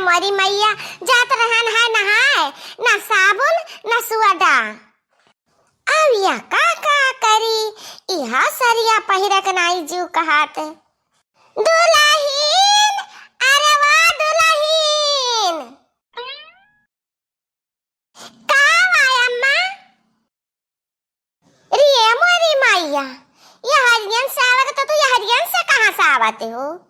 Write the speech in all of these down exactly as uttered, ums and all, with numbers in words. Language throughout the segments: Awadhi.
मोरी मइया, जात रहन है नहाए, ना साबुन, ना सुअडा। अब या का का करी, इहा सड़िया पहिरे के नाई जीव कहात। दुलहिन, अरे वा दुलहिन। का वा अम्मा? रे मोरी मइया, यहरियन से आवत तो तू यहरियन से कहाँ से आवत हो?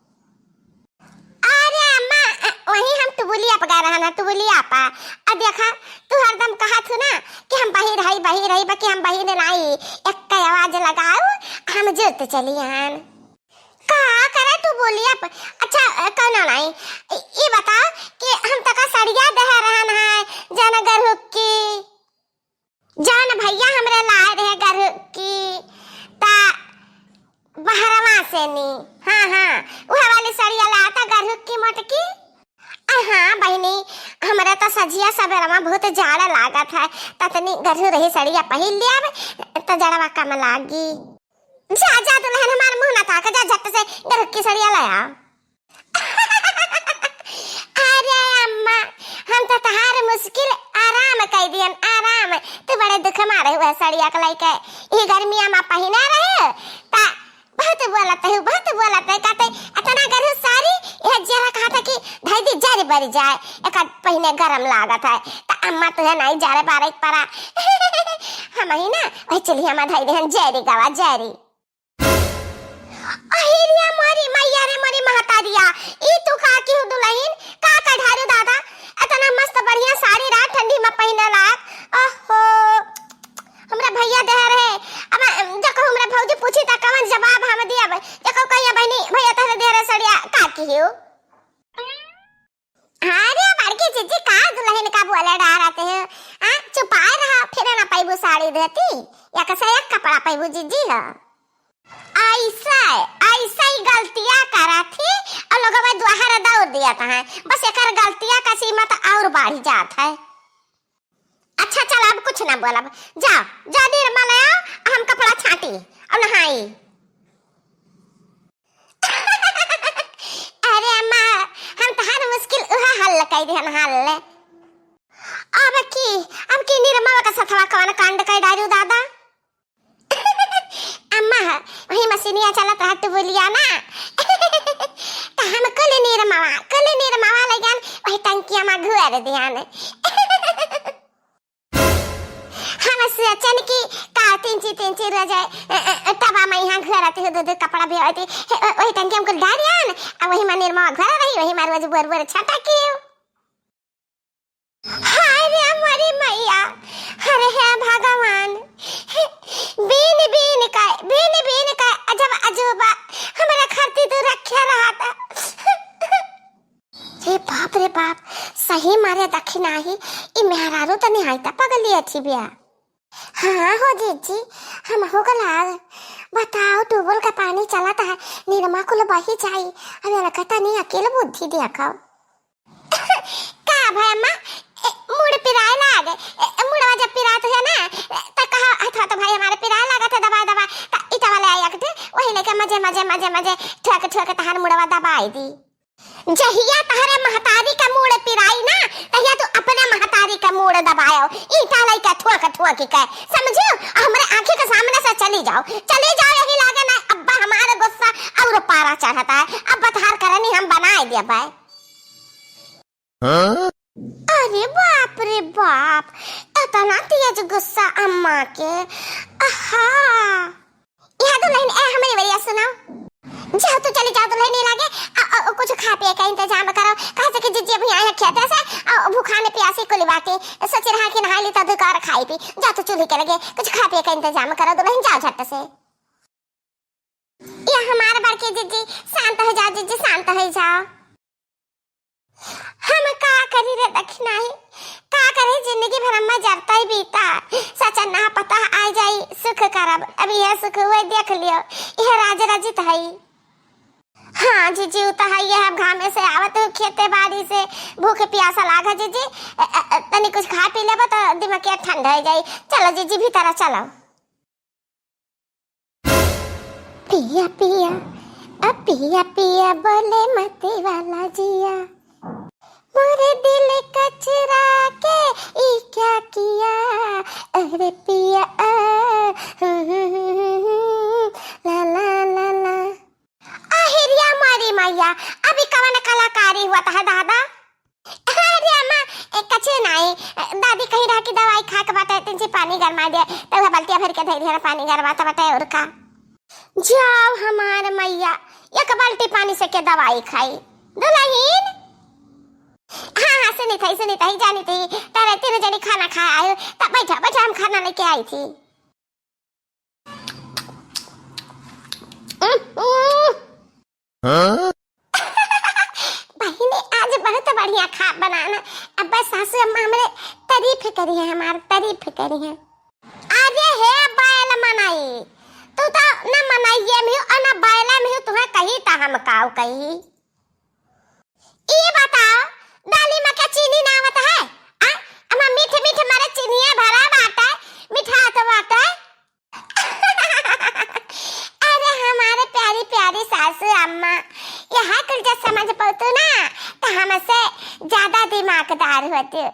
अरे अम्मा, वही हम टुबुलिया पे गए रहन, टुबुलिया पे। अब देखा, तू हरदम कहत हो ना कि हम बहिर हई, बहिर हई, बाकी हम बहिर नाई। एक आवाज लगाओ, हम जुट चली हन। का करे टुबुलिया पे? अच्छा, अ, कौनो नाई। इ, इ बताओ कि हम तका सड़िया देहे रहन है, जाना गरहुक की। जौन भइया हमरे लाए रहे गरहुक की, ता बहरवा से नी। हाँ, हाँ, उहे वाली सड़िया लाया था गरहुक की मोटकी। अ, हाँ बहिनी, हमरे तो सजिया सबेरवा बहुत जाड़ लागत है, ततनी गरहु रही सड़िया पहिर लियाब, त जड़वा कम लागी। जा, जा दुलहिन, हमार मुँह ना ताक, जा झट से गरहुक की सड़िया लाया। अरे अम्मा, हम तो तहार मुश्किल आराम कई दियन, आराम। तू बड़े दुख मारे हुए सड़िया के लइके, ई गर्मिया में पहिने रहे, ता बहुत बोलत है, बहुत बोलत है, कहते इतना गरहु साड़ी, यह जेरा कहता कि धई दी जरी बरी जाए, एक आध पहिने गरम लागत है, ता अम्मा तुहे नाई जारे बारे परा। हम ही ना, वही चुल्हिया में धई देहन जरी गवा जरी। अहिरिया मोरी मइया रे मोरी महतारिया, ई तू का किहू दुलहिन, का कढ़ारू दादा, इतना मस्त बढ़िया साड़ी रहा ठंडी में पहिने लायक। ओहो, हमरा भइया देहे रहे, अब जको हमरा भौजी पूछी त कवन जवाब हम दियब, जको कहिया बहिनी भइया तहरे देहे रहे सड़िया का किहू। अरे बड़की जिज्जी, का दुलहिन का बोले डरत हो? आ, चुपाए रहा, फिर ना पैबू साड़ी देती, एक से एक कपड़ा पैबू जिज्जी ह। ऐसे, ऐसे ही गलतियाँ करत ही और लोगवा दुआहर दौड़ दियत है। बस एकर गलतियाँ का सीमा तो और बढ़ जात है। अच्छा चल, अब कुछ ना बोलब। जाओ, जाओ निरमा ले आओ, हम कपड़ा छाटी और नहाई। अरे अम्मा, हम तहार मुश्किल उहा हल कई दिहन, हल। अब की, अब की निरमा का सथवा कवन कांड कई डारू दादा? अम्मा, वही मशीनिया चलत रहा टुबुलिया ना। त हम कुल निरमावा, कुल निरमावा लइगन वही टंकिया में घुर दिहन। हम सोचन कि का तिनची तिनची रोज, अ, अ, अ, टबा में यहाँ घुरत हो, दूध कपड़ा भी होती, हे, ओ-, वही टंकी हम कुल डारियन, आ वही में निरमा घर रही, वही में रोज बोर बोर छटा कियो। हाय रे मोरी मइया, अरे हे भगवान, बीन बीन का, बीन बीन का अजब अजूबा हमरा खातिर तू रखे रहा था। हे बाप रे बाप, सही मारे दखिनाही, ई मेहरारू त निहायता पगली अथी बिया। हाँ हो जीजी, हम हो गलाग। बताओ, ट्यूबवेल का पानी चलत है, निरमा कुल बही जाई। अब एनका तनी अकेल बुद्धि देखो। का भाई अम्मा, ए, मुड़ पिराए लाग। ए, मुड़वा जब पिरात है ना, त कहा, "हथवा तो भाई हमारे पिराए लागत है, दबा दबा।" त ईटा वाले आई अकटे, वही लेके मजे, मजे, मजे, मजे ठुआ के, ठुआ के तहार मुड़वा दबाई दी। जहिया तहरे महतारी का मूड़ पिराई ना, तहिया तू अपने महतारी का मूड़ दबायो। ईटा लइके ठोक ठोक के, समझो? हमरे आँखी के सामने से चली जाओ, चली जाओ, यही लागे ना। अब्बा हमारे गुस्सा और पारा चढ़ता है, अब तहार करनी हम बनाए देबे। हाँ? अरे बाप रे बाप, इतना तेज गुस्सा अम्मा के। आहा। यह दुलहिन, ए, हमरी बरिया सुनाओ। जाओ तू चली जाओ दुलहिन, ई लागे, आ, आ, कुछ खा पिए का इंतजाम करो। कहे से कि जिज्जी अभी आए हैं खेते से, आ, भूखाने प्यासी कुली बाटी। सोच रहा कि नहाई ली तो दुकार खाई पी। जाओ तू चूल्ही के लगे, कुछ खा पिए का इंतजाम करो दुलहिन, जाओ झट से। या हमार बड़की जिज्जी, शांत हो जाओ जिज्जी, शांत हो जाओ। हम का करी रे दखिनाही, का करी, जिंदगी भर हम जरता ही बीता। सच ना पता आ जाई, सुख करब, अब यह सुख हुए देख लियो, यह राज रजित है। हाँ जिज्जी, उ तो है, यह अब घामे से आवत हो खेते बाड़ी से, भूख प्यासा लागा जिज्जी, अ, अ, अ, तनी कुछ खा पी लेबा तो दिमाग के ठंड हो जाई। चलो जिज्जी, भीतर चलो। पिया पिया, आ पिया पिया बोले मती वाला जिया। कलाकारी हुआ था दादा। अरे अम्मा, ए, कछे नाई, दादी कही रहा कि दवाई खा के बाटे, तिनची पानी गरमा दे, तो वह बल्टिया भर के धई दिया, पानी गरमात बाटे और का। जाओ हमार मैया, एक बाल्टी पानी से के दवाई खाई? दुलहिन, हाँ, हाँ, सुनित है, सुनित है, जानित है, तारे तीन जनी खाना खाए आयो, तब बैठा, बैठा, हम खाना लेके आई थी। उम, उम। हाँ? बहिनी, आज बहुत बढ़िया खा बनाना। अब बस सासू अम्मा हमरे तारीफ करी है, हमार तारीफ करी है। अरे हे बैल मनई, तू तो न मनइये में हो और न बैला में हो, तुहे कही त हम काऊ कही। ई बताओ, दाली में का चीनी ना आवत है? आ? अम्मा मीठ मीठ मारे चीनिया भरा बाटे, मिठात बाटे। अरे हमारे प्यारी प्यारी सासू अम्मा, यह कुल जब समझ पौतू ना, तो हमसे ज्यादा दिमागदार होतू।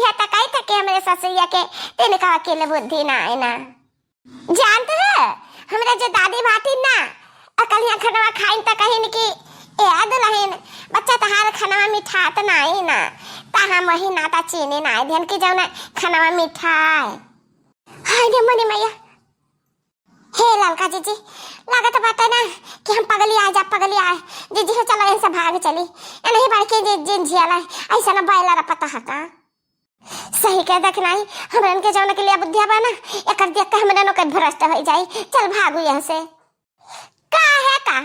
यह तो कही था कि हमरे ससुरिया के तिनका अकेले बुद्धि ना आए ना। जानत है, हमरा जो दादी बाटी ना, अकलिया खनवा खाइन त कहिन कि ए दुलहिन, बच्चा तहार खनवा मिठात नाई ना, त हम वही नाता चीनी नाई दिहन कि जौन खनवा मिठाए। हाय रे मोरी मैया, हे ललका जीजी, लागत बाटे ना कि हम पगली आए जा, पगली आए। जीजी हो, चलो यहीं से भाग चली, ये नहीं बड़की जी, जिन झियाला, ऐसा ना बैला रपता है का? सही कह देख नाई, हमरन के जौन के लिए बुद्धिया बा ना, एकर देख के हमरन ओकर भ्रष्ट हो जाई। चल भागू यहाँ से। काहे का,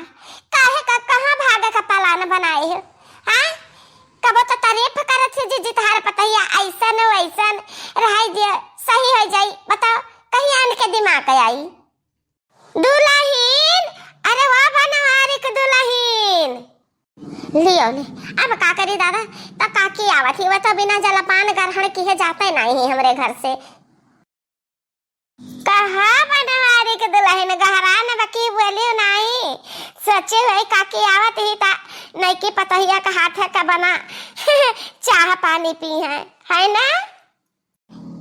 काहे का, कहाँ भागे का प्लान बनाए हो? हाँ, कबो तो तारीफ करत थी जी, जितहार पतैया ऐसन वैसन रहाई दिए, सही हो जाई। बताओ, कहीं आन के दिमाग आई? दुलहिन, अरे वो बनवारी के दुलहिन। लियो ले, अब का करी दादा, त काकी आवत ही, वो तो बिना जलपान ग्रहण किए जाते नहीं है हमरे घर से। कहा बनवारी के दुलहिन, गहरा न बकी बोलियो नहीं, सोचे हुए काकी आवत ही ता नईकी पतोहिया का हाथ का बना चाह पानी पी है, है ना?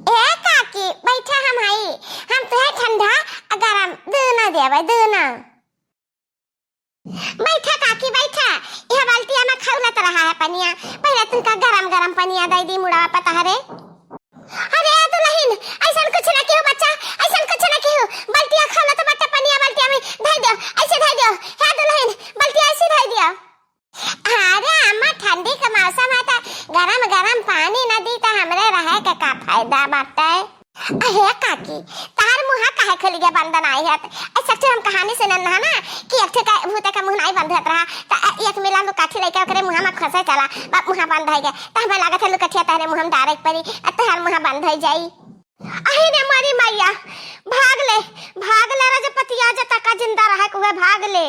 ए काकी, बैठा हम हई, हम तुहे ठंडा आ गरम दूनो देबै, दूनो। बैठा काकी, बैठा, यह बाल्टिया में खौलत रहा है पनिया, पहले तुमका गरम गरम पनिया दे दी मुड़वा पतहरे। अरे दुलहिन, ऐसन कुछ ना किहु बच्चा, ऐसन कुछ ना किहु, बाल्टिया खौलत बाटे पनिया, बाल्टिया में धई दियो, ऐसे धई दियो, हे दुलहिन, बाल्टिया ऐसे धई दियो। अरे अम्मा, ठंडी के मौसम है त गरम गरम पानी न दी त हमरे रहे के का फायदा बाटे? अहे काकी, तार मुँहा काहे खुल गया बंद नाई है? ऐसा तो हम कहानी सुनन रहा ना कि एक ठे का भूते का मुँह नाई बंद होत रहा, त एक मिला को काठी लेके ओकरे मुँहा में खोसे चला, बा मुँहा बंद हो गया, त हमें लागत है लुकठिया तहरे मुँह में डारे के पड़ी, अब तोहार मुँहा बंद हो जाई। अही ने मारी मैया, भाग ले, भाग ले रजपतिया, जता का जिंदा रहे कुहे भाग ले।